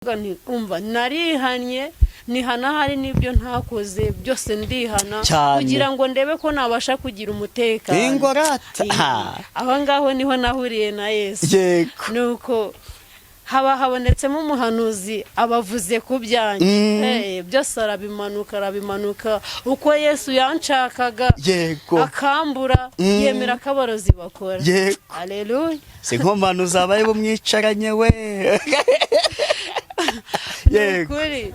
Nti umva, narihannye, nihana, hari n'ibyo ntakoze byose ndihana kugira ngo ndebe ko nabasha kugira umutekano. Ingorata. Aho ngaho niho nahuriye na Yesu. Nuko haba habonetsemo umuhanuzi, abavuze ku byanjye. Byose arabimanuka, arabimanuka uko Yesu yanshakaga, akambura, yemera ko abarozi bakora. Aleluya. Si nkomano zabaye bumwicaranye we. Ni ukuri.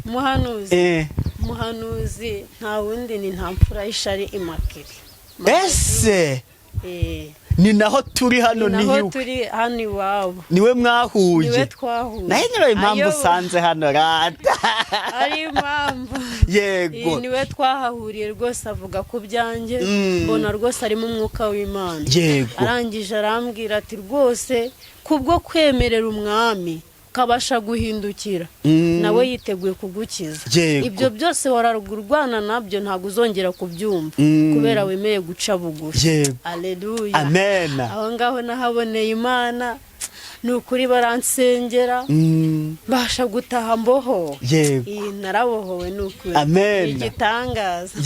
Muhanuzi, muhanuzi nta wundi, ni nta mfura y'ishari Imakire. Ese ni naho turi hano? Ni naho Ni turi hano iwabo. Niwe mwahuye? Niwe twahuye. Nayo niyo impamvu usanze hano rata. Ari impamvu. Iyi niwe twahahuriye rwose, avuga ku byanjye, mbona rwose arimo umwuka w'Imana. Arangije arambwira ati: "Rwose kubwo kwemerera Umwami ukabasha guhindukira, nawe yiteguye kugukiza. Ibyo byose wararwana nabyo ntabwo uzongera kubyumva, kubera wemeye guca bugufi." Aleluya. Amen. Aho ngaho nahaboneye Imana, ni ukuri, baransengera, mbasha gutaha mbohowe. Iyi narabohowe, ni ukuri. Amen. Ni igitangaza.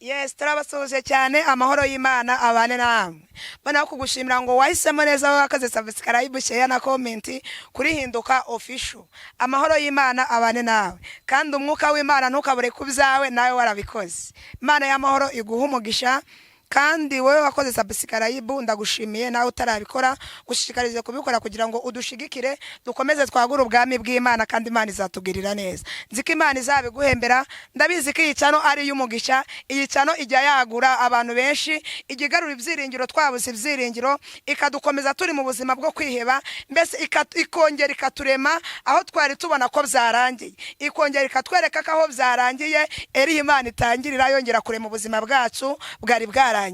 Yes, turabasuhuje cyane, amahoro y'Imana abane namwe. Mbona kugushimira ngo wahisemo neza, wowe wakoze subscribe, share na comment kuri Hinduka Official. Amahoro y'Imana abane nawe, kandi umwuka w'Imana ntukabure ku byawe, nawe warabikoze. Imana y'amahoro iguha umugisha. Kandi wowe wakoze subscribe ndagushimiye, nawe utarabikora gushishikarize kubikora kugira ngo udushigikire, dukomeze twagure ubwami bw'Imana, kandi Imana izatugirira neza. Nzi ko Imana izabiguhembera. Ndabizi ko iyi channel ari iy'umugisha. Iyi channel ijya yagura abantu benshi, ijya igarura ibyiringiro twabuze ibyiringiro, ikadukomeza turi mu buzima bwo kwiheba, mbese ikongera ikaturema aho twari tubona ko byarangiye, ikongera ikatwereka ko aho byarangiye eriho Imana itangirira yongera kurema ubuzima bwacu bwari bwarangiye.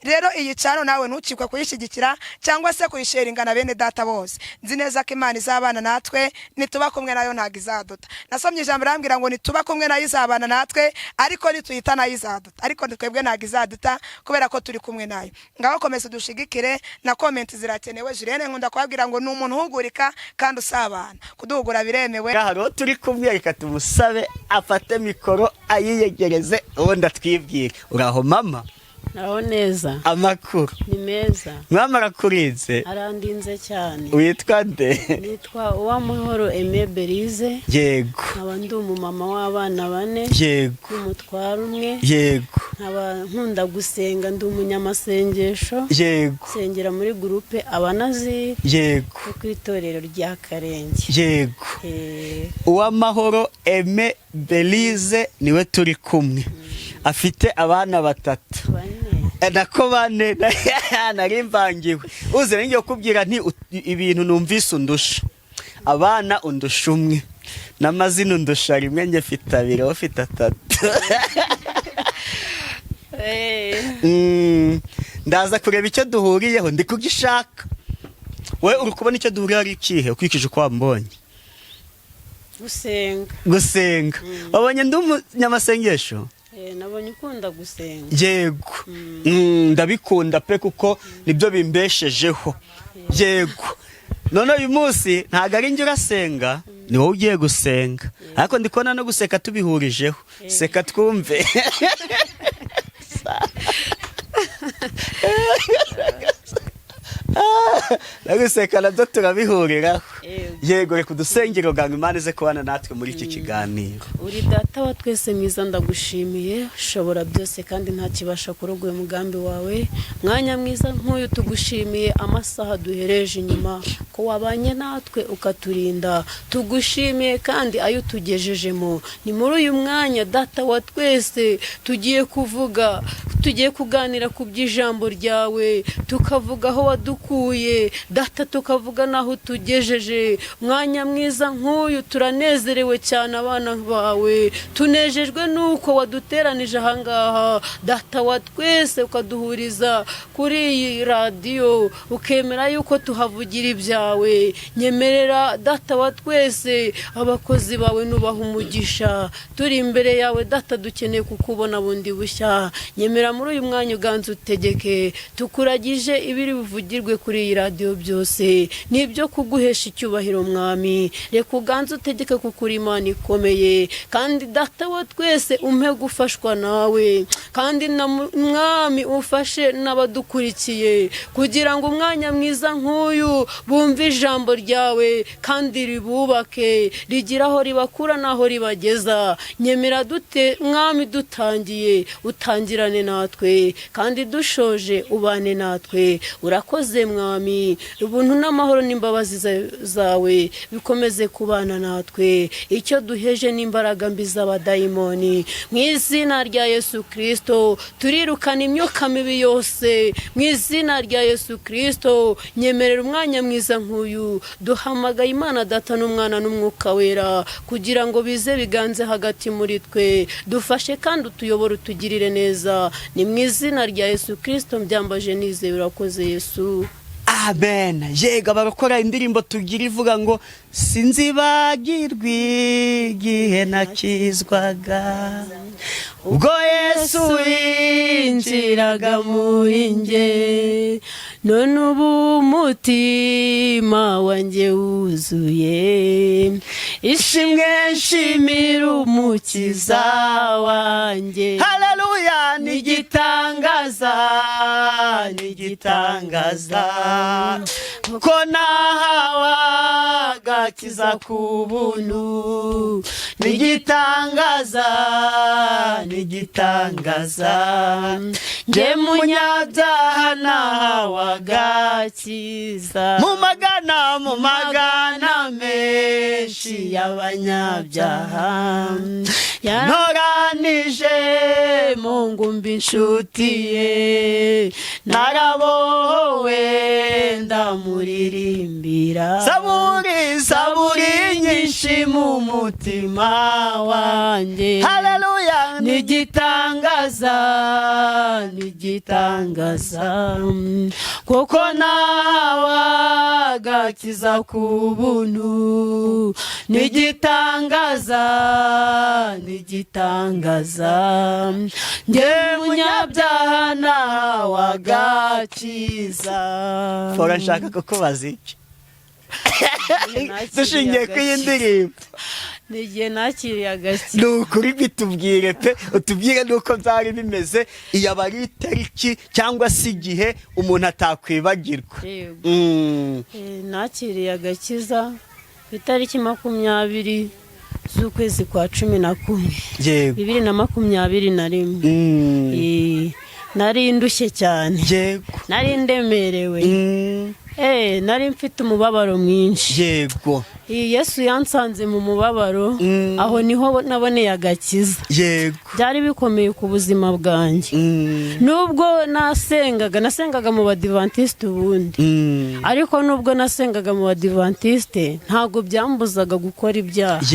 Rero iyi channel nawe ntukikwe kuyishyigikira cyangwa se kuyisharinga na bene data bose. Nzi neza ko Imana izabana natwe nituba kumwe nayo, ntabwo izaduta. Nasomye ijambo rambwira ngo nituba kumwe nayo izabana natwe, ariko nituyita nayo izaduta, ariko twebwe ntabwo izaduta kubera ko turi kumwe nayo. Ngaho komeza udushigikire, na comment zirakenewe. Julienne nkunda kubabwira ngo ni umuntu uhugurika kandi usabana, kuduhugura biremewe. Hari uwo turi kumwe, reka tumusabe afate mikoro ayiyegereze, ubundi atwibwire. Uraho mama? Naho neza. Amakuru? Ni meza. Mwamara kurinze? Arandinze cyane. Witwa nde? Nitwa Uwamahoro Aime Berize. Nkaba ndi umumama w'abana bane n'umutware umwe. Nkaba nkunda gusenga, ndi umunyamasengesho. Nsengera muri groupe Abanazi yo ku itorero rya Karenge. Uwamahoro Aime Belize niwe turi kumwe, afite abana batatu. Bane. Nako bane, nari mvangiwe. Uze ngiye kukubwira nti ibintu numvise undusha: abana undusha umwe, n'amazina undusha rimwe, njye mfite abiri, wowe ufite atatu. Ndaza kureba icyo duhuriyeho, ndi kugishaka. Wowe uri kubona icyo duhuriyeho ari ikihe, ukurikije uko wambonye? Gusenga. Gusenga. Wabonye ndi umunyamasengesho? Nabonye ukunda gusenga. Yego. Ndabikunda pe, kuko nibyo bimbeshejeho. Yego. None uyu munsi ntabwo ari njye urasenga, ni wowe ugiye gusenga, ariko ndi kubona no guseka tubihurijeho. Seka twumve. No guseka nabyo turabihuriraho. Yego. Yego, reka udusengero ganga, Imana ize kubana natwe muri iki kiganiro. Uri Data wa twese mwiza, ndagushimiye, ushobora byose kandi nta kibasha kurogoya umugambi wawe. Mwanya mwiza nk'uyu, tugushimiye amasaha duhereje inyuma ko wabanye natwe ukaturinda, tugushimiye kandi ayo utugejejemo. Ni muri uyu mwanya, Data wa twese, tugiye kuvuga, tugiye kuganira ku by'ijambo ryawe, tukavuga aho wadukuye Data, tukavuga n'aho utugejeje. Mwanya mwiza nk'uyu, turanezerewe cyane, abana bawe tunejejwe n'uko waduteranije ahangaha, Data wa twese, ukaduhuriza kuri iyi radiyo, ukemera yuko tuhavugira ibyawe. Nyemerera Data wa twese, abakozi bawe nubaha umugisha. Turi imbere yawe Data, dukeneye kukubona bundi bushya. Nyemera. Nyemera muri uyu mwanya uganze utegeke, tukuragije ibiri buvugirwe kuri iyi radiyo byose ni ibyo kuguhesha icyubahiro Mwami. Reka uganze utegeke kuko uri Imana ikomeye, kandi Data wa twese umpe gufashwa nawe, kandi na Mwami ufashe n'abadukurikiye kugira ngo umwanya mwiza nk'uyu bumve ijambo ryawe kandi ribubake, rigira aho ribakura n'aho ribageza. Nyemera dute Mwami, dutangiye utangirane natwe, kandi dushoje ubane natwe. Urakoze Mwami, ubuntu n'amahoro n'imbabazi zawe bikomeze kubana natwe. Icyo duheje n'imbaraga mbi z'abadayimoni, mu izina rya Yesu Kirisito turirukana imyuka mibi yose mu izina rya Yesu Kirisito. Nyemerera umwanya mwiza nk'uyu, duhamagaye Imana Data n'Umwana n'Umwuka Wera kugira ngo bize biganze hagati muri twe, dufashe kandi utuyobore, utugirire neza. Ni mu izina rya Yesu Kirisito mbyambaje nizeye. Urakoze Yesu. Amen. Yego, abakora indirimbo tugira ivuga ngo sinzibagirwa igihe nakizwaga, ubwo Yesu yinjiraga muri nge, none ubu umutima wanjye wuzuye ishimwe, nshimira Umukiza wanjye. Haleluya! Ni igitangaza, ni igitangaza ko nahawe agakiza ku buntu, ni igitangaza, ni igitangaza, Njye munyabyaha nahawe agakiza. Mu magana menshi y'abanyabyaha ntoranije mu ngumbi inshuti ye, narabohowe ndamuririmbira. Zaburi, zaburi nyinshi mu mutima wanjye. Haleluya! Ni igitangaza, ni igitangaza kuko nahawe agakiza ku buntu, ni igitangaza, ni igitangaza, njye munyabyaha nahawe agakiza. Fora, nshaka kukubaza iki dushingiye ku iyi ndirimbo. Ni igihe nakiriye agakiza. Ni ukuri, bitubwire pe, utubwire nuko byari bimeze. Iyo aba ari itariki cyangwa se igihe umuntu atakwibagirwa. Yego. Nakiriye agakiza ku itariki 20 z'ukwezi kwa 11, 2021. Nari ndushye cyane, nari ndemerewe, nari mfite umubabaro mwinshi. Iyi Yesu yansanze mu mubabaro, aho niho naboneye agakiza. Byari bikomeye ku buzima bwanjye. Nubwo nasengaga, nasengaga mu Badivantisite ubundi, ariko nubwo nasengaga mu Badivantisite ntabwo byambuzaga gukora ibyaha.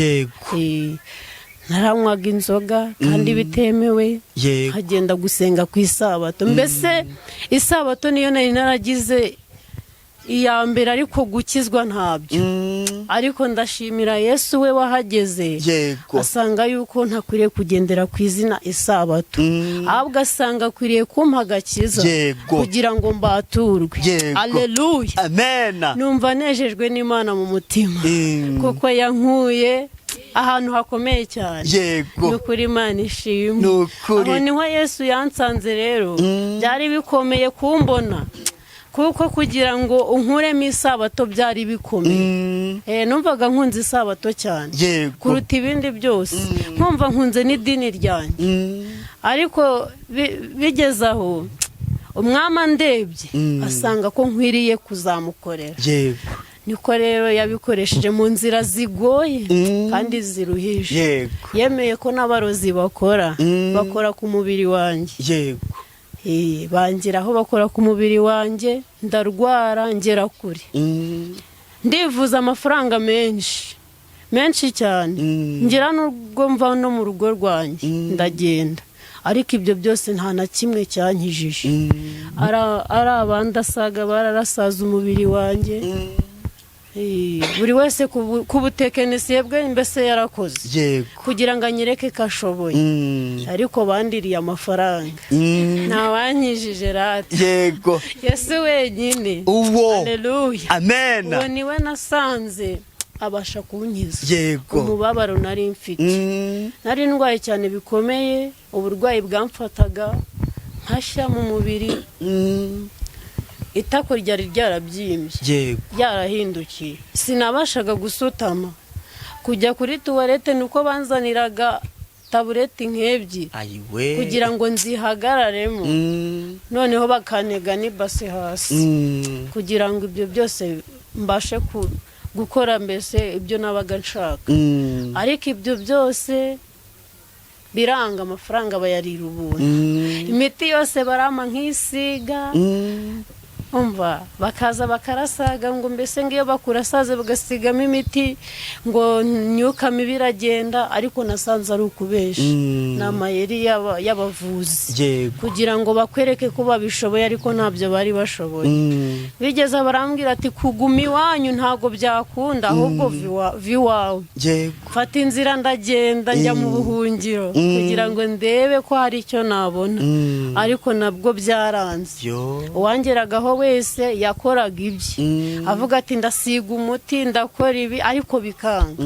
Naranywaga inzoga kandi bitemewe, nkagenda gusenga ku isabato. Mbese isabato niyo nari naragize iya mbere, ariko gukizwa ntabyo. Ariko ndashimira Yesu we wahageze, asanga yuko ntakwiriye kugendera ku izina isabato, ahubwo asanga akwiriye kumpa agakiza kugira ngo mbaturwe. Aleluya! Amen. Numva nejejwe n'Imana mu mutima, kuko yankuye ahantu hakomeye cyane. Ni ukuri, Imana ishimwe. Ni ukuri. Aho niho Yesu yansanze rero. Byari bikomeye kumbona, kuko kugira ngo unkuremo isabato byari bikomeye. Numvaga nkunze isabato cyane kuruta ibindi byose, nkumva nkunze n'idini ryanjye. Ariko bigeze aho umwami andebye, asanga ko nkwiriye kuzamukorera. Niko rero yabikoresheje mu nzira zigoye kandi ziruhije. Yemeye ko n'abarozi bakora, bakora ku mubiri wanjye. Bangira aho bakora ku mubiri wanjye, ndarwara ngera kure. Ndivuza amafaranga menshi menshi cyane, ngira n'ubwo mva no mu rugo rwanjye ndagenda, ariko ibyo byose nta na kimwe cyankijije. Ari abandasaga bararasaza umubiri wanjye. Buri wese ku butekinisiye bwe, mbese yarakoze kugira ngo anyereke ko ashoboye, ariko bandiriye amafaranga. Ntawankijije rata. Yesu wenyine. Uwo. Aleluya. Amen. Uwo niwe nasanze abasha kunkiza umubabaro nari mfite. Nari ndwaye cyane bikomeye, uburwayi bwamfataga nkashya mu mubiri, itako ryari ryarabyimbye, ryarahindukiye, sinabashaga gusutama kujya kuri tuwarete, nuko banzaniraga tabureti nk'ebyiri Ayiwe. kugira ngo nzihagararemo, noneho bakantega n'ibase hasi kugira ngo ibyo byose mbashe gukora, mbese ibyo nabaga nshaka. Ariko ibyo byose biranga, amafaranga bayarira ubuntu, imiti yose barampa nkisiga. Umva, bakaza bakarasaga, ngo mbese ngiyo bakurasaze bagasigamo imiti ngo imyuka mibi iragenda, ariko nasanze ari ukubesha. Ni amayeri y'abavuzi kugira ngo bakwereke ko babishoboye, ariko ntabyo bari bashoboye. Bigeze barambwira ati: "Kuguma iwanyu ntabwo byakunda, ahubwo va iwawe." Mfata inzira ndagenda njya mu buhungiro kugira ngo ndebe ko hari icyo nabona, ariko nabwo byaranze. Yo. Uwangeragaho wese yakoraga ibye, avuga ati: "Ndasiga umuti, ndakora ibi," ariko bikanga.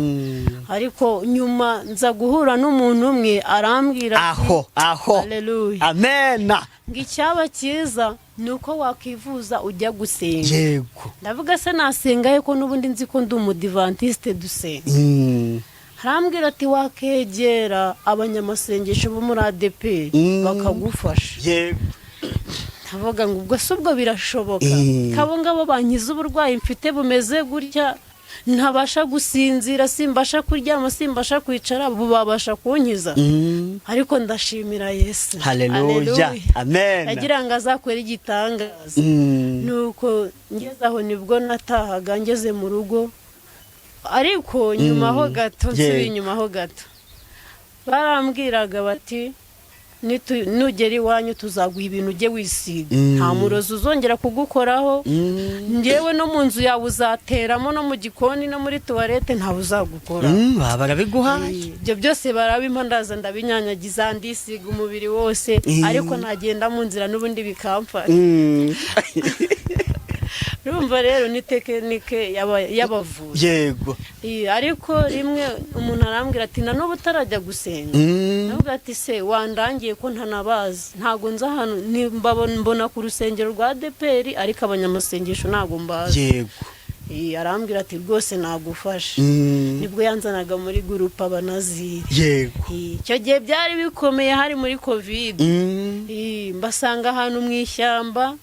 Ariko nyuma nza guhura n'umuntu umwe, arambwira ati, Aho aho. Haleluya. Amena. Ngo icyaba cyiza ni uko wakwivuza ujya gusenga. Ndavuga: "Se nasenga he ko n'ubundi nzi ko ndi umudivantiste dusenga?" Arambwira ati: "Wakegera abanyamasengesho bo muri ADEPR bakagufasha." Ndavuga ngo: "Ubwo si ubwo birashoboka?" Kabo ngabo bankiza uburwayi mfite bumeze gutya, ntabasha gusinzira, simbasha kuryama, simbasha kwicara, babasha kunkiza? Ariko ndashimira Yesu. Haleluya. Haleluya. Amen. Agira ngo azakore igitangaza. Nuko ngeze aho nibwo natahaga ngeze mu rugo, ariko nyuma ho gato, nsubiye inyuma ho gato, barambwiraga bati: "Nugera iwanyu tuzaguha ibintu ujye wisiga, nta murozi uzongera kugukoraho, ngewe no mu nzu yawe uzateramo, no mu gikoni no muri tuwarete ntawe uzagukora." Baba barabiguhaye. Ibyo byose barabimpa, ndaza ndabinyanyagiza, ndisiga umubiri wose, ariko nagenda mu nzira n'ubundi bikamfata. Urumva rero ni tekinike y'abavuzi. Ariko rimwe umuntu arambwira ati: "Na n'ubu utarajya gusenga?" Ndavuga ati: "Se wandangiye ko ntanabazi, ntabwo nzi ahantu mbona ku rusengero rwa ADEPR, ariko abanyamasengesho ntabwo mbazi." Arambwira ati: "Rwose nagufasha." Nibwo yanzanaga muri gurupe abanaziri. Icyo gihe byari bikomeye, hari muri COVID. Mbasanga ahantu mu ishyamba,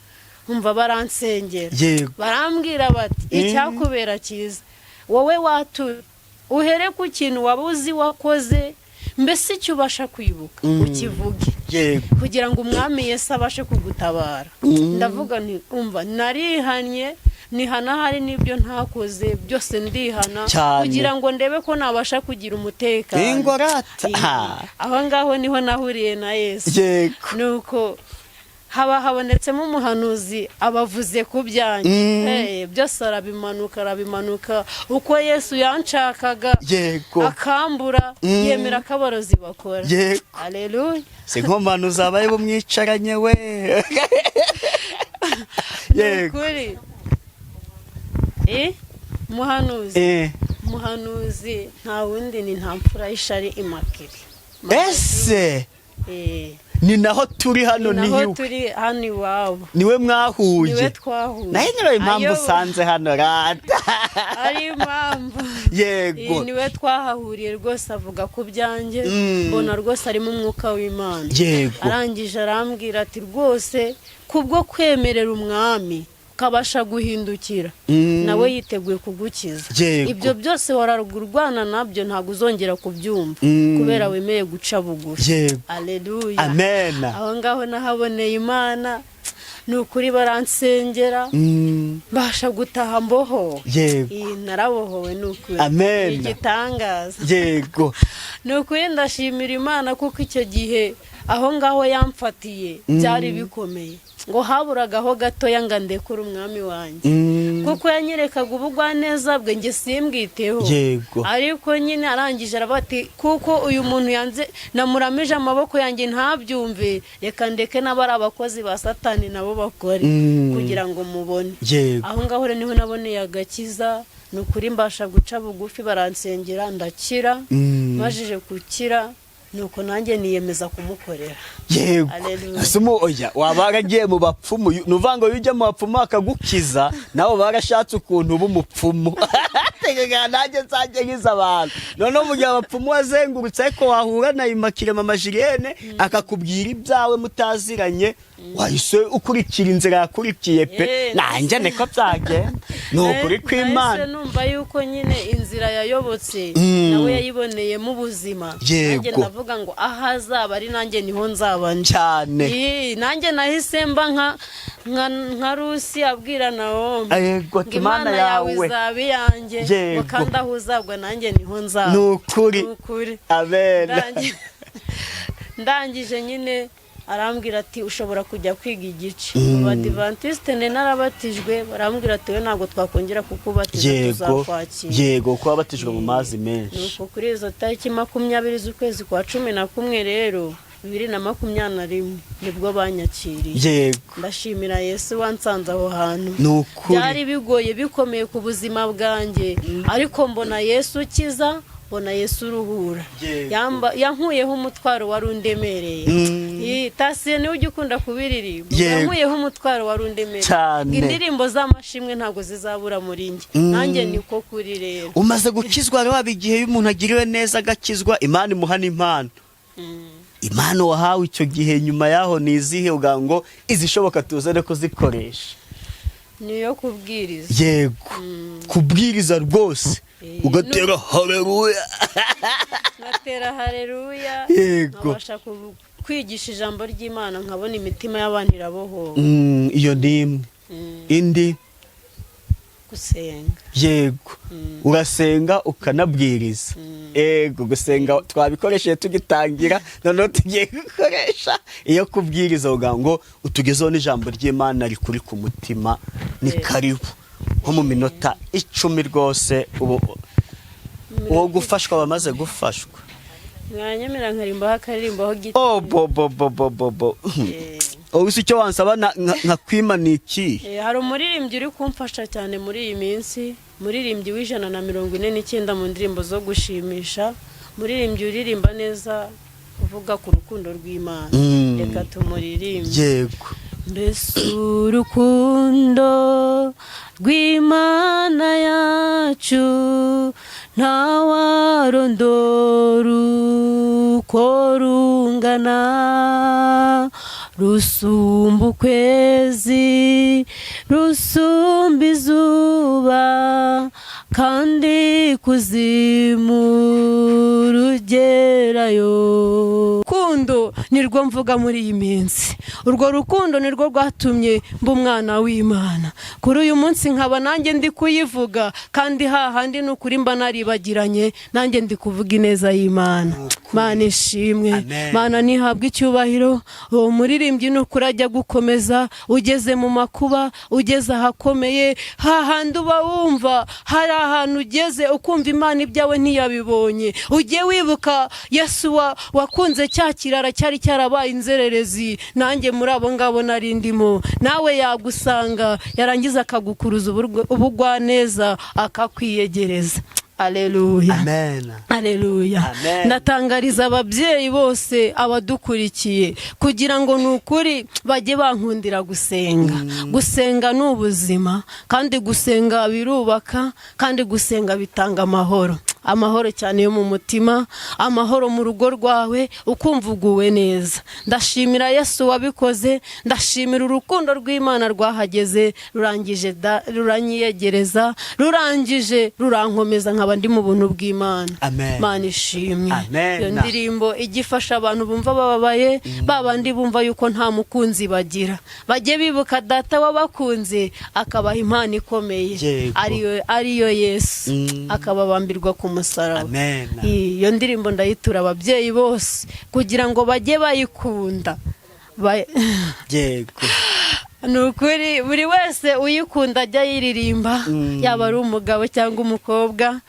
nkumva baransengera, barambwira bati: "Icyakubera cyiza, wowe watuye uhere ku kintu waba uzi wakoze, mbese icyo ubasha kwibuka ukivuge, kugira ngo umwami Yesu abashe kugutabara." Ndavuga nti: "Umva, narihannye, nihana hari n'ibyo ntakoze byose ndihana, kugira ngo ndebe ko nabasha kugira umutekano." Ingorata. Aho ngaho niho nahuriye na Yesu. Nuko haba habonetsemo umuhanuzi, abavuze ku byanjye. Byose arabimanuka, arabimanuka uko Yesu yanshakaga, akambura, yemera ko abarozi bakora. Aleluya. Si nkomano zabaye bumwicaranye we. Yego. Ukuri. Muhanuzi, muhanuzi nta wundi, ni nta mfura y'ishari imakire. Ese ni naho turi hano? Ni naho Ni iwe? turi hano iwabo. Niwe mwahuye? Niwe twahuye. Nayo niyo impamvu usanze hano rata. Ari impamvu. Iyi niwe twahahuriye rwose, avuga ku byanjye, mbona rwose arimo umwuka w'Imana. Arangije arambwira ati: "Rwose kubwo kwemerera umwami ukabasha guhindukira, nawe yiteguye kugukiza. Ibyo byose wararwana nabyo ntabwo uzongera kubyumva, kubera wemeye guca bugufi." Aleluya. Amen. Aho ngaho nahaboneye Imana, ni ukuri, baransengera, mbasha gutaha mbohowe. Iyi narabohowe, ni ukuri. Amen. Ni igitangaza. Ni ukuri, ndashimira Imana, kuko icyo gihe aho ngaho yamfatiye byari bikomeye, ngo haburagaho gatoya ngo andekure umwami wanjye. Kuko yanyerekaga ubugwaneza bwe, njye simbwiteho. Ariko nyine arangije aravuga ati: "Kuko uyu muntu yanze, namuramije amaboko yanjye ntabyumve, reka ndeke n'abari abakozi ba Satani nabo bakore kugira ngo mubone." Aho ngaho rero niho naboneye agakiza. Ni ukuri, mbasha guca bugufi, baransengera, ndakira. Majije gukira, nuko nanjye niyemeza kumukorera. Haleluya. Ese oya, waba waragiye mu bapfumu? Ni ukuvuga ngo iyo ujya mu bapfumu bakagukiza, nabo barashatse ukuntu uba umupfumu. Reka nanjye nzajye nkiza abantu. Noneho mu gihe abapfumu wazengurutse, ariko wahura na Immaculée Mama Julienne akakubwira ibyawe mutaziranye, wahise ukurikira inzira yakurikiye pe. Nanjye niko byagenda, ni ukuri kw'Imana. Nahise numva yuko nyine inzira yayobotse nawe yayiboneyemo ubuzima. Nanjye ndavuga ngo aho azaba ari nanjye niho nzaba ndi. Nanjye nahise mba nka Rusi abwira Nawomi Yego, ati ngo Imana Imana yawe yawe izaba iyanjye, ngo kandi aho uzagwa nanjye niho nzaba. Ni ukuri. Ni ukuri. Amen. Ndangije nyine arambwira ati: "Ushobora kujya kwiga igice mu Badivantiste." Narabatijwe, barambwira ati: "We ntabwo twakongera kukubatiza, tuzakwakira." Yego, kuba wabatijwe mu mazi menshi. Nuko kuri izo tariki 20 z'ukwezi kwa 11 rero, 2021, nibwo banyakiriye. Ndashimira Yesu wansanze aho hantu. Ni ukuri. Byari bigoye, bikomeye ku buzima bwanjye, ariko mbona Yesu ukiza, mbona Yesu uruhura. Yankuyeho umutwaro wari undemereye. Iyi Tasiye niwe ujya ukunda kubiririmba. Yankuyeho umutwaro wari undemereye. Cyane. Indirimbo z'amashimwe ntabwo zizabura muri njye. Nanjye niko kuri rero. Umaze gukizwa rero, waba igihe iyo umuntu agiriwe neza agakizwa, Imana imuha n'impano. Impano wahawe icyo gihe nyuma yaho ni izihe, ugira ngo izishoboka tuzane kuzikoresha? Ni iyo kubwiriza. Yego, kubwiriza rwose, ugatera haleluya. Nkatera hareruya. Nkabasha kwigisha ijambo ry'Imana, nkabona imitima y'abantu irabohowe. Iyo ni imwe. Indi? Gusenga. Yego, urasenga ukanabwiriza. Yego, gusenga twabikoresheje tugitangira, noneho tugiye gukoresha iyo kubwiriza, kugira ngo utugezeho n'ijambo ry'Imana rikuri ku mutima. Ni karibu, nko mu minota 10 rwose, ubu uwo gufashwa bamaze gufashwa. Mwanyemera nkarimbaho akaririmbaho gito? Oh, bo bo bo bo bo bo. Ubu si icyo wansaba nkakwima ni iki? Hari umuririmbyi uri kumfasha cyane muri iyi minsi, umuririmbyi w'149 mu ndirimbo zo gushimisha, umuririmbyi uririmba neza, uvuga ku rukundo rw'Imana. Reka tumuririmbe. Mbese urukundo rw'Imana yacu ntawarondora uko rungana, rusumba ukwezi, rusumba izuba, kandi kuzimu rugerayo. Rukundo nirwo mvuga muri iyi minsi. Urwo rukundo nirwo rwatumye mba umwana w'Imana. Kuri uyu munsi nkaba nanjye ndi kuyivuga, kandi hahandi ni ukuri mba naribagiranye, nanjye ndi kuvuga ineza y'Imana. Mana ishimwe. Amen. Mana ntihabwe icyubahiro. Uwo muririmbyi ni ukuri ajya gukomeza ugeze mu makuba, ugeze ahakomeye, hahandi uba wumva hari ahantu ugeze ukumva Imana ibyawe ntiyabibonye, ujye wibuka Yesu wakunze cya kirara cyari cyarabaye inzererezi. Nanjye muri abo ngabo nari ndimo. Nawe yagusanga, yarangiza akagukuruza ubugwaneza, akakwiyegereza. Aleluya. Amen. Aleluya. Amen. Ndatangariza ababyeyi bose abadukurikiye kugira ngo ni ukuri bajye bankundira gusenga. Gusenga ni ubuzima, kandi gusenga birubaka, kandi gusenga bitanga amahoro, amahoro cyane yo mu mutima, amahoro mu rugo rwawe, ukumva uguwe neza. Ndashimira Yesu wabikoze, ndashimira urukundo rw'Imana rwahageze, rurangije ruranyiyegereza, rurangije rurankomeza, nkaba ndi mu buntu bw'Imana. Amen. Mana ishimwe. Amen. Iyo ndirimbo ijya ifasha abantu bumva bababaye, ba bandi bumva yuko nta mukunzi bagira, bajye bibuka Data wabakunze akabaha impano ikomeye, ariyo Yesu, akababambirwa ku musaraba. Amen. Iyo ndirimbo ndayitura ababyeyi bose kugira ngo bajye bayikunda. Ni ukuri, buri wese uyikunda ajya ayiririmba, yaba ari umugabo cyangwa umukobwa,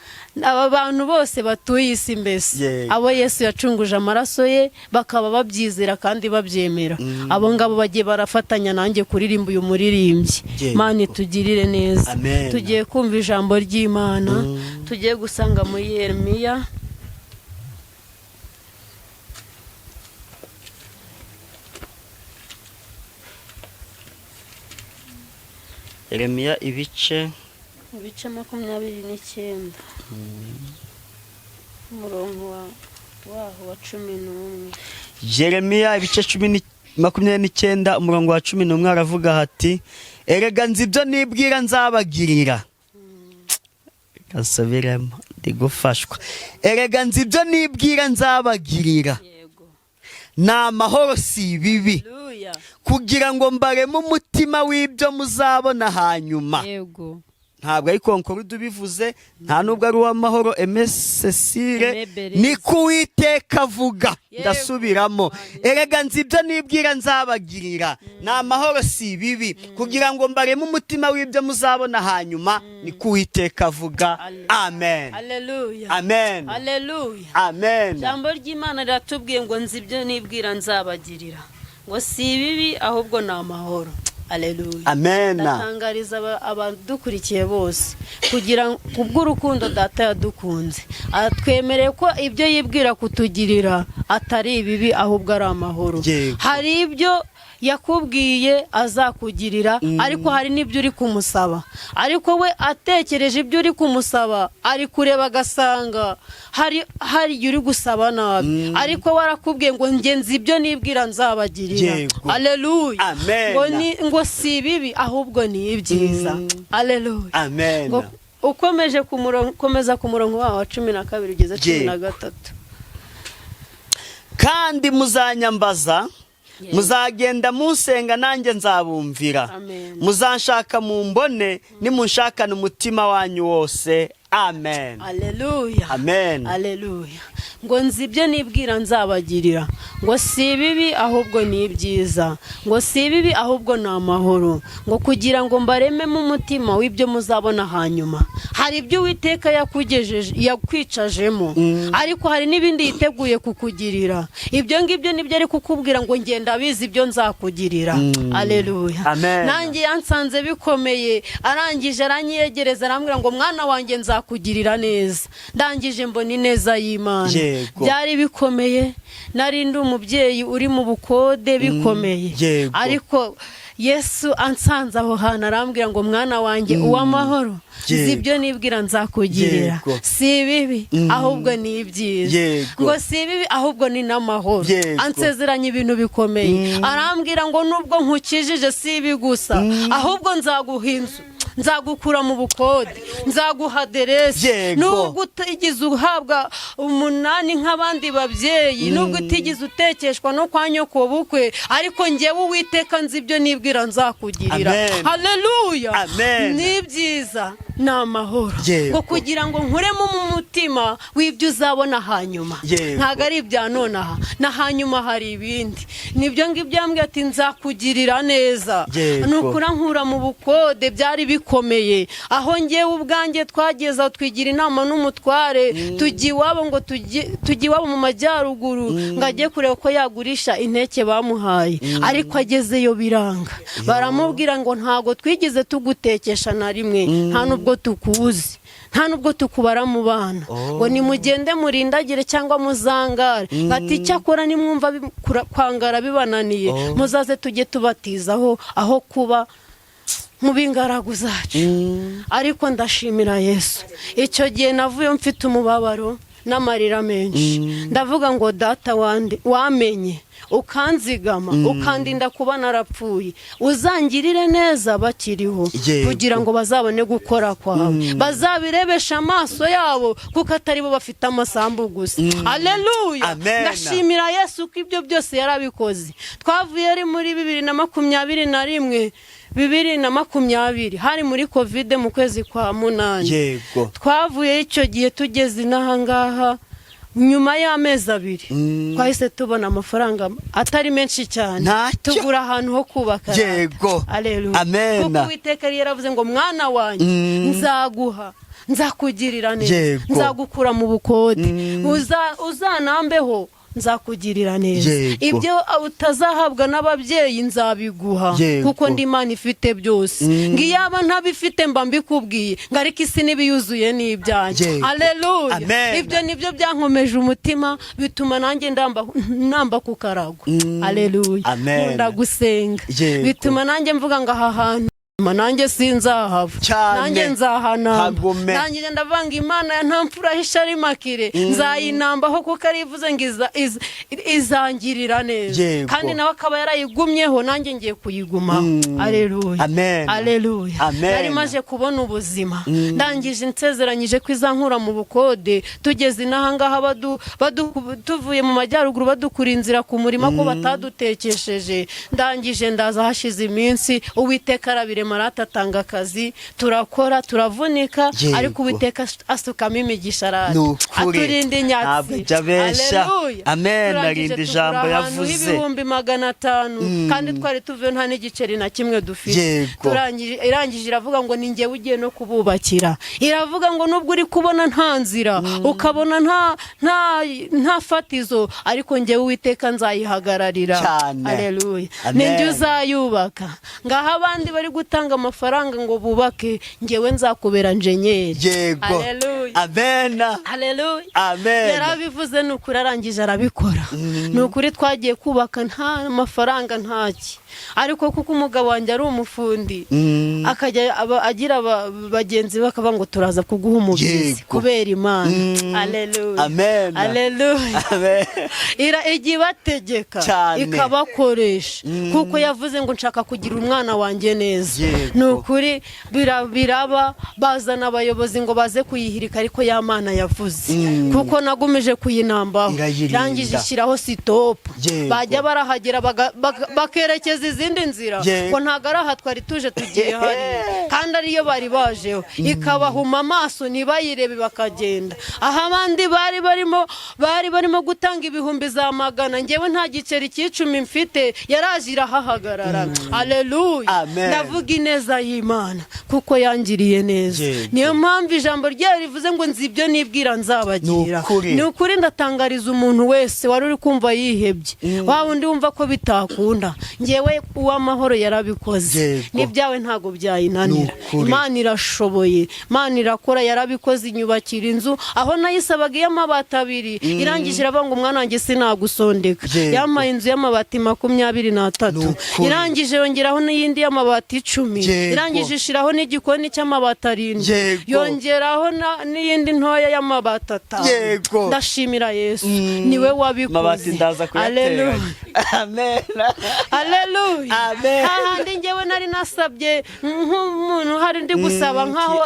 aba bantu bose batuye isi mbese, abo Yesu yacunguje amaraso ye bakaba babyizera kandi babyemera, abo ngabo bagiye barafatanya nanjye kuririmba uyu muririmbyi. Mana itugirire neza. Amen. Tugiye kumva ijambo ry'Imana, tugiye gusanga muri Yeremiya. Yeremiya ibice Ibice 29, umurongo waho wa 11. Yeremiya ibice 29, umurongo wa 11, aravuga hati: "Erega nzi ibyo nibwira nzabagirira." Gasubiremo, ndi gufashwa. "Erega nzi ibyo nibwira nzabagirira, ni amahoro, si ibibi, Haleluya. kugira ngo mbareme umutima w'ibyo muzabona hanyuma." Ntabwo ari Concorde ubivuze, nta nubwo ari uw'amahoro Cecile. Aimé Berize. Ni ko Uwiteka avuga. Ndasubiramo: "Erega nzi ibyo nibwira nzabagirira, ni amahoro, si ibibi, kugira ngo mbareme umutima w'ibyo muzabona hanyuma, ni ko Uwiteka avuga." Amen. Haleluya. Amen. Haleluya. Amen. Ijambo ry'Imana riratubwiye ngo nzi ibyo nibwira nzabagirira, ngo si ibibi ahubwo ni amahoro. Haleluya. Amen. Ndatangariza abadukurikiye bose, kugira kubw'urukundo Data yadukunze, atwemereye ko ibyo yibwira kutugirira atari ibibi ahubwo ari amahoro. Hari ibyo yakubwiye azakugirira, ariko hari n'ibyo uri kumusaba, ariko we atekereje ibyo uri kumusaba, ari kureba agasanga hari igihe uri gusaba nabi, ariko we arakubwiye ngo njye nzi ibyo nibwira nzabagirira. Aleluya. Amen. Ngo si ibibi ahubwo ni ibyiza. Aleluya. Amen. Ngo ukomeje ku murongo, komeza ku murongo wawo wa 12 ugeze cumi na gatatu. "Kandi muzanyambaza, muzagenda munsenga, nanjye nzabumvira. Amen. Muzanshaka mumbone, nimunshakana umutima wanyu wose." Amen. Aleluya. Amen. Aleluya. Ngo nzi ibyo nibwira nzabagirira, ngo si ibibi ahubwo ni ibyiza, ngo si ibibi ahubwo ni amahoro, ngo kugira ngo mbarememo umutima w'ibyo muzabona hanyuma. Hari ibyo Uwiteka yakugejeje, yakwicajemo, ariko hari n'ibindi yiteguye kukugirira. Ibyo ngibyo nibyo ari kukubwira ngo ngenda abizi ibyo nzakugirira. Aleluya. Amen. Nanjye yansanze bikomeye, arangije aranyiyegereza, arambwira ngo mwana wanjye nzakugirira neza. Ndangije mbona ineza y'Imana. Byari bikomeye, nari ndi umubyeyi uri mu bukode bikomeye, ariko Yesu ansanze aho hantu arambwira ngo mwana wanjye uw'amahoro, nzi ibyo nibwira nzakugirira, si ibibi ahubwo ni ibyiza, ngo si ibibi ahubwo ni n'amahoro. Ansezeranya ibintu bikomeye, arambwira ngo nubwo nkukijije si ibi gusa, ahubwo nzaguha inzu, nzagukura mu bukode, nzaguha aderesi. Nubwo utigeze uhabwa umunani nk'abandi babyeyi, nubwo utigeze utekeshwa no kwa nyoko bukwe, ariko ngewe Uwiteka nzi ibyo nibwira nzakugirira. Amen. Haleluya. Amen. Ni ibyiza, ni amahoro, ngo kugira ngo nkuremo mu mutima w'ibyo uzabona hanyuma. Ntabwo ari ibya nonaha, na hanyuma hari ibindi. Nibyo ngibyo yambwiye ati nzakugirira neza. Ni ukurankura mu bukode, byari bikomeye, aho ngewe ubwanjye twageze aho twigira inama n'umutware, tujya iwabo, ngo tujye iwabo mu majyaruguru, ngo ajye kureba ko yagurisha inteke bamuhaye, ariko agezeyo biranga, baramubwira ngo ntabwo twigeze tugutekesha na rimwe, nta nubwo tukuzi, nta nubwo tukubara mu bana, ngo nimugende murindagire cyangwa muzangare. Ati icyakora nimwumva kwangara bibananiye, muzaze tujye tubatizaho aho kuba mu b'ingaragu zacu. Ariko ndashimira Yesu, icyo gihe navuye mfite umubabaro n'amarira menshi, ndavuga ngo Data wande wamenye ukanzigama, ukandinda kuba narapfuye, uzangirire neza bakiriho, kugira ngo bazabone gukora kwawe, bazabirebeshe amaso yabo, kuko atari bo bafite amasambu gusa. Aleluya. Amen. Ndashimira Yesu ko ibyo byose yarabikoze. Twavuye ari muri 2021, 2020 hari muri Covid, mu kwezi kwa munani. Twavuye icyo gihe tugeze inaha ngaha. Nyuma y'amezi 2 twahise tubona amafaranga atari menshi cyane, Ntacyo. tugura ahantu ho kubaka. Yego. Aleluya. Amen. Kuko Uwiteka yari yaravuze ngo: "Mwana wanjye, nzaguha, nzakugirira neza, nzagukura mu bukode, uzanambeho, nzakugirira neza, ibyo utazahabwa n'ababyeyi nzabiguha, kuko ndi Imana ifite byose." Ngo iyaba ntabifite mba mbikubwiye, ngo ariko isi n'ibiyuzuye ni ibyanjye. Aleluya. Amen. Ibyo nibyo byankomeje umutima, bituma nanjye namba ku karago. Aleluya. Amen. Nkunda gusenga. Bituma nanjye mvuga ngo aha hantu nanjye sinzahava, nanjye nzahanamba. Hagume. Nanjye ndavanga Imana ya nta mfura hisha makire, nzayinambaho, kuko ari ivuze ngo izangirira neza. Kandi nawe akaba yarayigumyeho, nanjye ngiye kuyigumaho. Aleluya. Amen. Aleluya. Amen. Nari maje kubona ubuzima, ndangije nsezeranyije ko izankura mu bukode. Tugeze inaha ngaha, tuvuye mu majyaruguru, badukura inzira ku murima ko batadutekesheje. Ndangije ndaza, hashize iminsi Uwiteka arabirema, aratanga akazi, turakora, turavunika, ariko Uwiteka asukamo imigisha, arata Ni ukuri. aturinda inyatsi. Ntabwo ajya abesha. Aleluya. Amen. Turangije Arinda tugura ijambo ahantu yavuze. h'500,000, kandi twari tuvuye nta n'igiceri na kimwe dufite. Irangije iravuga ngo ni njyewe ugiye no kububakira. Iravuga ngo nubwo uri kubona nta nzira, ukabona nta fatizo, ariko njyewe Uwiteka nzayihagararira. Cyane. Aleluya. Amen. Ni njye uzayubaka. Ngaho abandi bari gutanga amafaranga ngo bubake, njyewe nzakubera njenyeri. Aleluya. Amen. Aleluya. Amen. Yarabivuze, ni ukuri, arangije arabikora. Ni ukuri, twagiye kubaka nta mafaranga, ntaki, ariko kuko umugabo wanjye ari umufundi, akajya agira bagenzi be bakavuga ngo turaza kuguha umubyizi kubera Imana. Aleluya. Amen. Aleluya. Amen. Ijya ibategeka, ikabakoresha, kuko yavuze ngo nshaka kugira umwana wanjye neza. Ni ukuri, biraba, bazana abayobozi ngo baze kuyihirika, ariko ya Mana yavuze, kuko nagumije kuyinambaho, Irayirinda. irangije ishyiraho stop. Bajya barahagera bakerekeza izindi nzira, ngo ntabwo ari aha twari tuje, tugiye hariya, kandi ariyo bari bajeho, ikabahuma amaso ntibayirebe, bakagenda. Aho abandi bari barimo gutanga ibihumbi za magana, ngewe nta giceri cy'icumi mfite, yaraje irahahagarara. Aleluya. Amen. Ndavuga ineza y'Imana kuko yangiriye neza. Niyo mpamvu ijambo ryayo rivuze ngo nzi ibyo nibwira nzabagira. Ni ukuri. Ni ukuri, ndatangariza umuntu wese wari uri kumva yihebye, wa wundi wumva ko bitakunda, ngewe Uwamahoro yarabikoze. N'ibyawe ntabwo byayinanira. Ni ukuri. Imana irashoboye, Imana irakora, yarabikoze, inyubakira inzu aho nayisabaga iy'amabati 2, irangije iravuga ngo umwana wanjye sinagusondeka. Yampaye inzu y'amabati 23. Ni ukuri. Irangije yongeraho n'iyindi y'amabati 10. Irangije ishyiraho n'igikoni cy'amabati 7. Yongeraho n'iyindi ntoya y'amabati 5. Ndashimira Yesu, niwe wabikoze. Amabati ndaza Aleluya. kuyateranya. Amen. Aleluya. Amen. Hahandi ngewe nari nasabye nk'umuntu hari ndi gusaba nkaho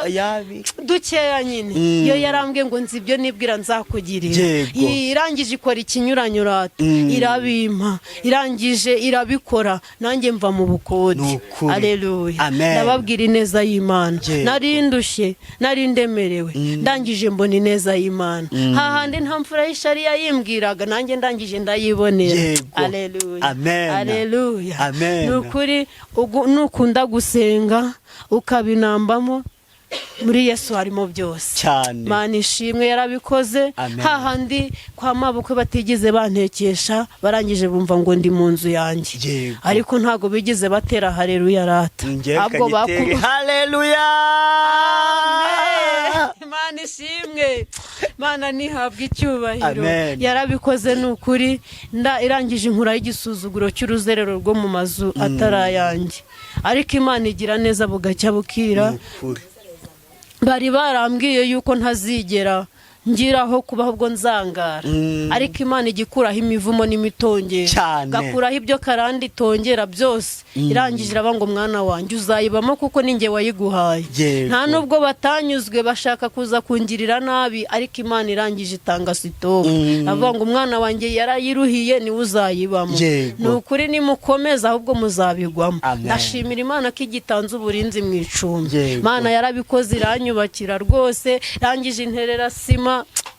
dukeya nyine, iyo yarambwiye ngo nzi ibyo nibwira nzakugirira. Irangije ikora ikinyuranyurata, irabimpa, irangije irabikora, nanjye mva mu bukode. Ni ukuri. Aleluya. Amen. Ndababwira ineza y'Imana. Nari ndushye, nari ndemerewe, ndangije mbona ineza y'Imana. Hahandi nta mfura y'ishari yayimbwiraga, nanjye ndangije ndayibonera. Aleluya. Amen. Aleluya. Amen. Ni ukuri, nukunda gusenga ukabinambamo, muri Yesu harimo byose. Mana ishimwe, yarabikoze. Amen. Hahandi kwa mabukwe batigeze bantekesha, barangije bumva ngo ndi mu nzu yanjye, ariko ntabwo bigeze batera hareruya rata. Njyewe Ahubwo kanyitere haleluya. Imana ishimwe, Imana ntihabwe icyubahiro. Amen. Yarabikoze, ni ukuri. Irangije inkura y'igisuzuguro cy'uruzerero rwo mu mazu atari ayanjye, ariko Imana igira neza, bugacya bukira. Ni ukuri. Bari barambwiye yuko ntazigera ngiraho kubaho, ubwo nzangara, ariko Imana ijya ikuraho imivumo n'imitongero, gakuraho ibyo karande itongera byose. Irangije iraba ngo mwana wanjye uzayibamo, kuko ni njye wayiguhaye. Nta nubwo batanyuzwe, bashaka kuza kungirira nabi, ariko Imana irangije itanga stop, avuga ngo umwana wanjye yarayiruhiye, niwe uzayibamo. Ni ukuri, nimukomeza ahubwo muzabigwamo. Amen. Ndashimira Imana ko igitanze uburinzi mu icumbi. Imana yarabikoze, iranyubakira rwose, irangije interera sima.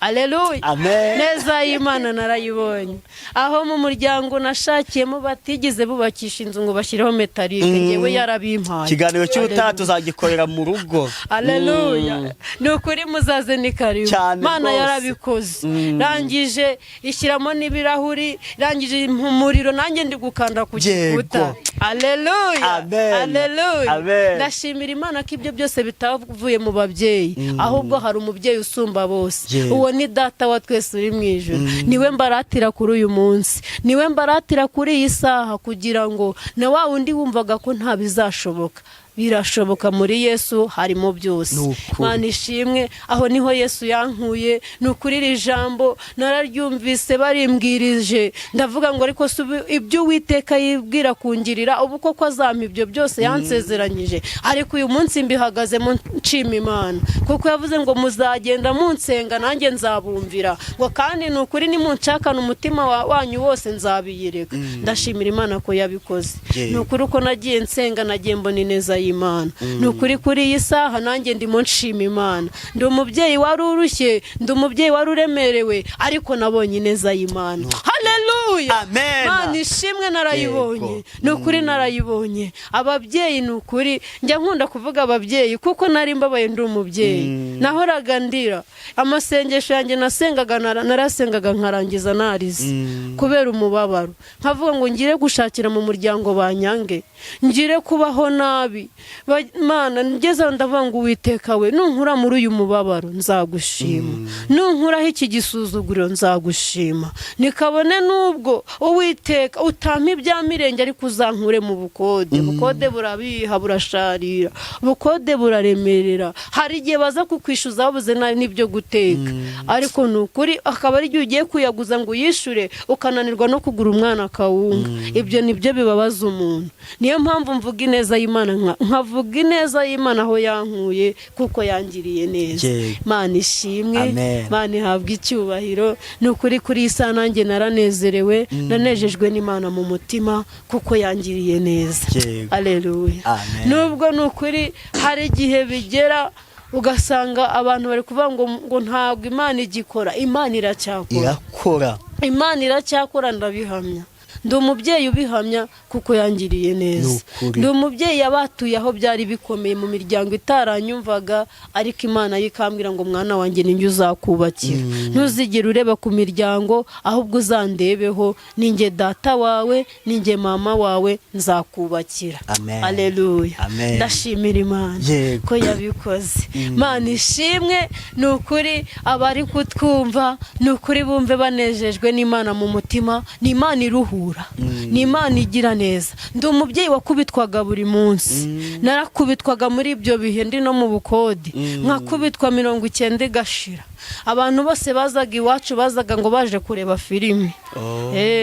Aleluya. Amen. Neza y'Imana narayibonye. Aho mu muryango nashakiyemo batigeze bubakisha inzu ngo bashyireho metalike, ngewe yarabimpaye. Ikiganiro cy'ubutaha tuzagikorera mu rugo. Aleluya. Ni ukuri muzaze, ni karibu. Cyane Mana rwose. yarabikoze. Rangije ishyiramo n'ibirahuri, rangije impa umuriro, nanjye ndi gukanda ku gikuta. Aleluya. Amen. Aleluya. Amen. Ndashimira Imana ko ibyo byose bitavuye mu babyeyi, ahubwo hari umubyeyi usumba bose. Uwo ni Data wa twese uri mu ijuru. Niwe mbaratira kuri uyu munsi, niwe mbaratira kuri iyi saha, kugira ngo na wa wundi wumvaga ko nta bizashoboka, birashoboka. Muri Yesu harimo byose. Ni ukuri. Mana ishimwe. Aho niho Yesu yankuye. Ni ukuri iri jambo nararyumvise barimbwirije, ndavuga ngo ariko si ibyo Uwiteka yibwira kungirira, ubu koko azampa ibyo byose yansezeranyije? Ariko uyu munsi mbihagazemo nshima Imana, kuko yavuze ngo muzagenda munsenga nanjye nzabumvira, ngo kandi ni ukuri nimunshakana umutima wanyu wose nzabiyereka. Ndashimira Imana ko yabikoze. Ni ukuri uko nagiye nsenga nagiye mbona ineza y'Imana. Ni ukuri kuri iyi saha nanjye ndimo nshima Imana. Ndi umubyeyi wari urushye, ndi umubyeyi wari uremerewe, ariko nabonye ineza y'Imana. Haleluya. Amen. Mana ishimwe, narayibonye. Ni ukuri narayibonye. Ababyeyi, ni ukuri njya nkunda kuvuga ababyeyi, kuko nari mbabaye ndi umubyeyi. Nahoraga ndira. Amasengesho yanjye nasengaga, narasengaga nkarangiza narize kubera umubabaro, nkavuga ngo ngire gushakira mu muryango banyange, ngire kubaho nabi. Mana, ngeze aho ndavuga ngo Uwiteka we, nunkura muri uyu mubabaro nzagushima, nunkuraho iki gisuzuguriro nzagushima. Nikabone n'ubwo Uwiteka utampa ibya mirenge, ariko uzankure mu bukode. Ubukode burabiha, burasharira, ubukode buraremerera. Hari igihe baza kukwishyuza babuze n'ibyo guteka, ariko ni ukuri akaba ari igihe ugiye kuyaguza ngo uyishyure ukananirwa no kugura umwana akawunga. Ibyo ni byo bibabaza umuntu. Niyo mpamvu mvuga ineza y'Imana, nkavuga ineza y'Imana aho yankuye, kuko yangiriye neza. Mana ishimwe. Amen. Mana ihabwa icyubahiro. Ni ukuri kuri iyi saha nanjye naranezerewe, nanejejwe n'Imana mu mutima kuko yangiriye neza. Aleluya. Amen. Nubwo ni ukuri hari igihe bigera ugasanga abantu bari kuvuga ngo ntabwo Imana igikora, Imana iracyakora. Irakora. Imana iracyakora, ndabihamya. Ndi umubyeyi ubihamya kuko yangiriye neza. Ni ukuri. Ndi umubyeyi yabatuye aho byari bikomeye, mu miryango itaranyumvaga, ariko Imana yo ikambwira ngo mwana wanjye, ninjye uzakubakira, ntuzigere ureba ku miryango, ahubwo uzandebeho. Ninjye data wawe, ninjye mama wawe, nzakubakira. Amen. Aleluya. Amen. Ndashimira Imana ko yabikoze. Mana ishimwe. Ni ukuri abari kutwumva, ni ukuri bumve banejejwe n'Imana mu mutima. Ni Imana iruhura, ni Imana igira neza. Ndi umubyeyi wakubitwaga buri munsi. Narakubitwaga muri ibyo bihe ndi no mu bukode, nkakubitwa 90 igashira. Abantu bose bazaga iwacu bazaga ngo baje kureba filimi.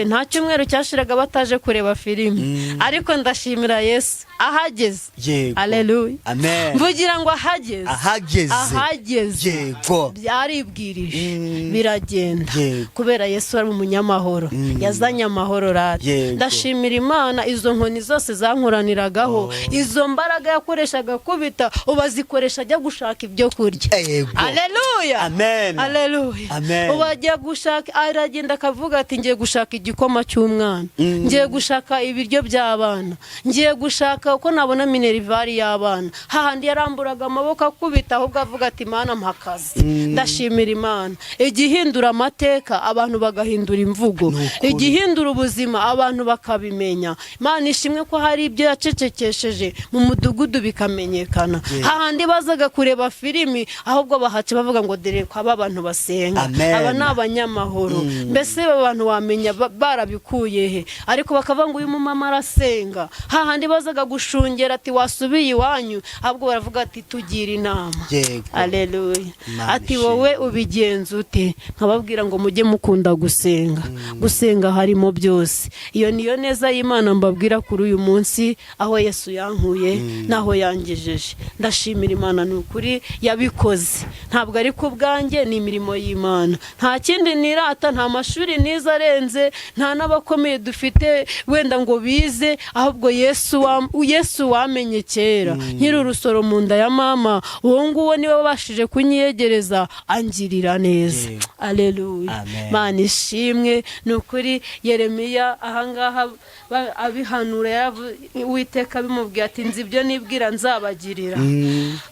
Nta cyumweru cyashiraga bataje kureba filimi, ariko ndashimira Yesu ahageze. Aleluya. Amen. Mvugira ngo ahageze. Ahageze. Ahageze. Byaribwirije biragenda. Kubera Yesu ari umunyamahoro, yazanye amahoro rata. Ndashimira Imana. Izo nkoni zose zankoraniragaho, izo mbaraga yakoreshaga kubita, ubu azikoresha ajya gushaka ibyo kurya. Aleluya. Amen. Aleluya. Amen. Ubu ajya gushaka, aragenda akavuga ati ngiye gushaka igikoma cy'umwana, ngiye gushaka ibiryo by'abana, ngiye gushaka uko nabona minerval y'abana. Hahandi yaramburaga amaboko akubita, ahubwo avuga ati Mana mpa akazi. Ndashimira Imana igihindura amateka, abantu bagahindura imvugo, igihindura ubuzima, abantu bakabimenya. Imana ishimwe ko hari ibyo yacecekesheje mu mudugudu bikamenyekana. Hahandi bazaga kureba filimi, ahubwo bahaca bavuga ngo dore ko aba bantu basenga. Amen. Aba ni abanyamahoro. Mbese aba bantu wamenya barabikuye he? Ariko bakavuga ngo uyu mumama arasenga. Hahandi bazaga gushungera ati wasubiye iwanyu, ahubwo baravuga ati tugira inama. Aleluya. Imana Ati ishimwe. wowe ubigenza ute? Nkababwira ngo mujye mukunda gusenga. Gusenga harimo byose. byose. Iyo niyo neza y'Imana mbabwira kuri uyu munsi, aho Yesu yankuye n'aho yangejeje. Ndashimira Imana, ni ukuri yabikoze, ntabwo ari ku bwanjye, ni imirimo y'Imana. Nta kindi nirata, nta mashuri nize arenze, nta n'abakomeye dufite wenda ngo bize, ahubwo Yesu wamenye kera nkiri urusoro mu nda ya mama, uwo nguwo niwe wabashije kunyiyegereza angirira neza. Yego. Aleluya. Amen. Mana ishimwe. Ni ukuri Yeremiya ahangaha abihanura, Uwiteka bimubwiye ati: "Nzi ibyo nibwira nzabagirira,"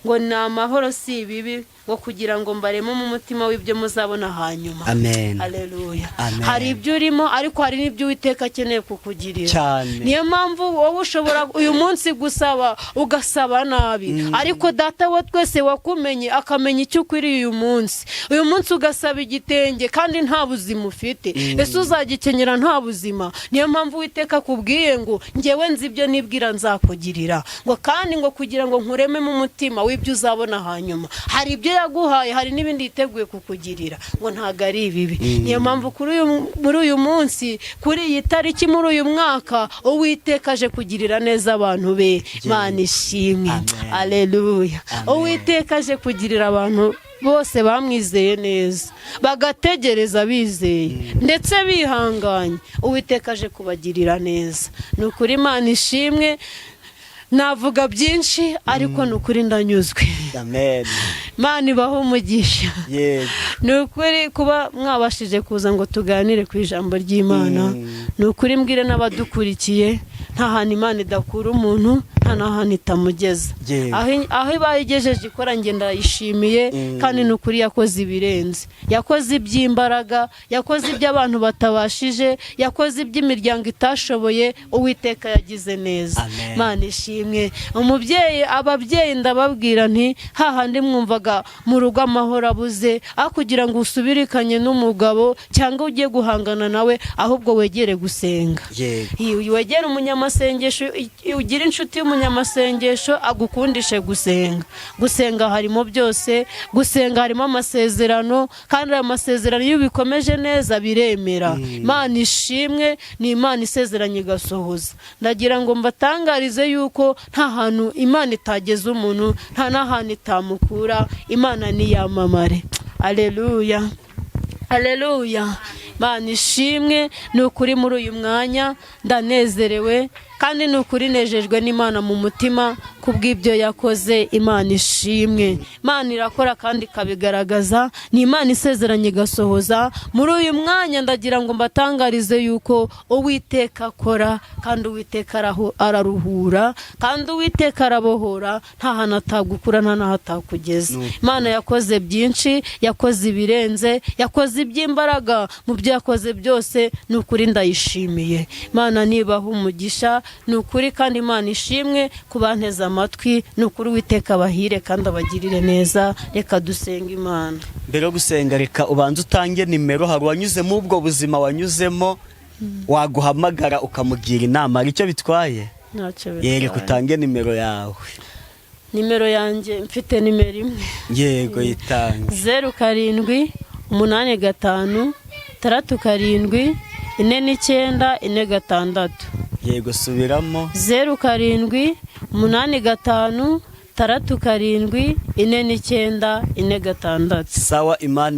ngo ni amahoro si ibibi, ngo kugira ngo mbareme mu mutima w'ibyo muzabona hanyuma. Amen. Aleluya. Amen. Hari ibyo urimo, ariko hari n'ibyo Uwiteka akeneye kukugirira. Cyane. Niyo mpamvu wowe ushobora uyu munsi gusaba ugasaba nabi, ariko Data wa twese wakumenye akamenya icyo ukwiriye uyu munsi. Uyu munsi ugasaba igitenge kandi nta buzima ufite, ese uzagikenyera nta buzima? Niyo mpamvu Uwiteka akubwiye ngo: "Ngewe nzi ibyo nibwira nzakugirira," ngo kandi ngo kugira ngo nkurememo umutima w'ibyo uzabona hanyuma. Hari ibyo yaguhaye, hari n'ibindi yiteguye kukugirira, ngo ntabwo ari ibibi. Niyo mpamvu muri uyu munsi, kuri iyi tariki, muri uyu mwaka, Uwiteka aje kugirira neza abantu be. Mana ishimwe. Amen. Aleluya. Amen. Uwiteka aje kugirira abantu bose bamwizeye neza, bagategereza bizeye ndetse bihanganye. Uwiteka aje kubagirira neza, ni ukuri. Imana ishimwe. Navuga byinshi, ariko ni ukuri ndanyuzwe. Amen. Imana ibahe umugisha. Yego. Ni ukuri kuba mwabashije kuza ngo tuganire ku ijambo ry'Imana, ni ukuri mbwire n'abadukurikiye, nta hantu Imana idakura umuntu, nta n'ahantu itamugeza. Yego. Aho ibaye igejeje ikora, njye ndayishimiye. Kandi ni ukuri yakoze ibirenze, yakoze iby'imbaraga, yakoze ibyo abantu batabashije, yakoze iby'imiryango itashoboye. Uwiteka yagize neza. Amen. Imana ishimwe. Umubyeyi, ababyeyi, ndababwira nti hahandi mwumvaga mu rugo amahoro abuze, aho kugira ngo usubirikanye n'umugabo cyangwa ugiye guhangana nawe, ahubwo wegere gusenga. Yego. Wegere umunyamasengesho, ugire inshuti y'umunyamasengesho agukundishe gusenga. Gusenga harimo byose, gusenga harimo amasezerano, kandi ayo masezerano iyo ubikomeje neza biremera. Imana ishimwe, ni Imana isezeranye igasohoza. Ndagira ngo mbatangarize yuko nta hantu Imana itageza umuntu, nta n'ahantu itamukura. Imana niyamamare. Aleluya, aleluya. Imana ishimwe. Ni ukuri muri uyu mwanya ndanezerewe, kandi ni ukuri nejejwe n'Imana mu mutima kubw'ibyo yakoze. Imana ishimwe. Imana irakora kandi ikabigaragaza, ni Imana isezeranye igasohoza. Muri uyu mwanya ndagira ngo mbatangarize yuko Uwiteka akora, kandi Uwiteka araruhura, kandi Uwiteka arabohora. Nta hantu atagukura, nta n'aho atakugeza. Imana yakoze byinshi, yakoze ibirenze, yakoze iby'imbaraga. Mu byo yakoze byose, ni ukuri ndayishimiye. Imana nibaha umugisha, ni ukuri. Kandi Imana ishimwe ku banteze amatwi. Ni ukuri Uwiteka abahire kandi abagirire neza. Reka dusenga Imana. Mbere yo gusenga, reka ubanze utange nimero. Hari uwanyuzemo ubwo buzima wanyuzemo, waguhamagara ukamugira inama, hari icyo bitwaye? Ntacyo Yereka. bitwaye. Utange nimero yawe. Nimero yanjye, mfite nimero imwe. Yego, yitange. 0785674946. Yego, subiramo. 0785674946. Sawa, Imana.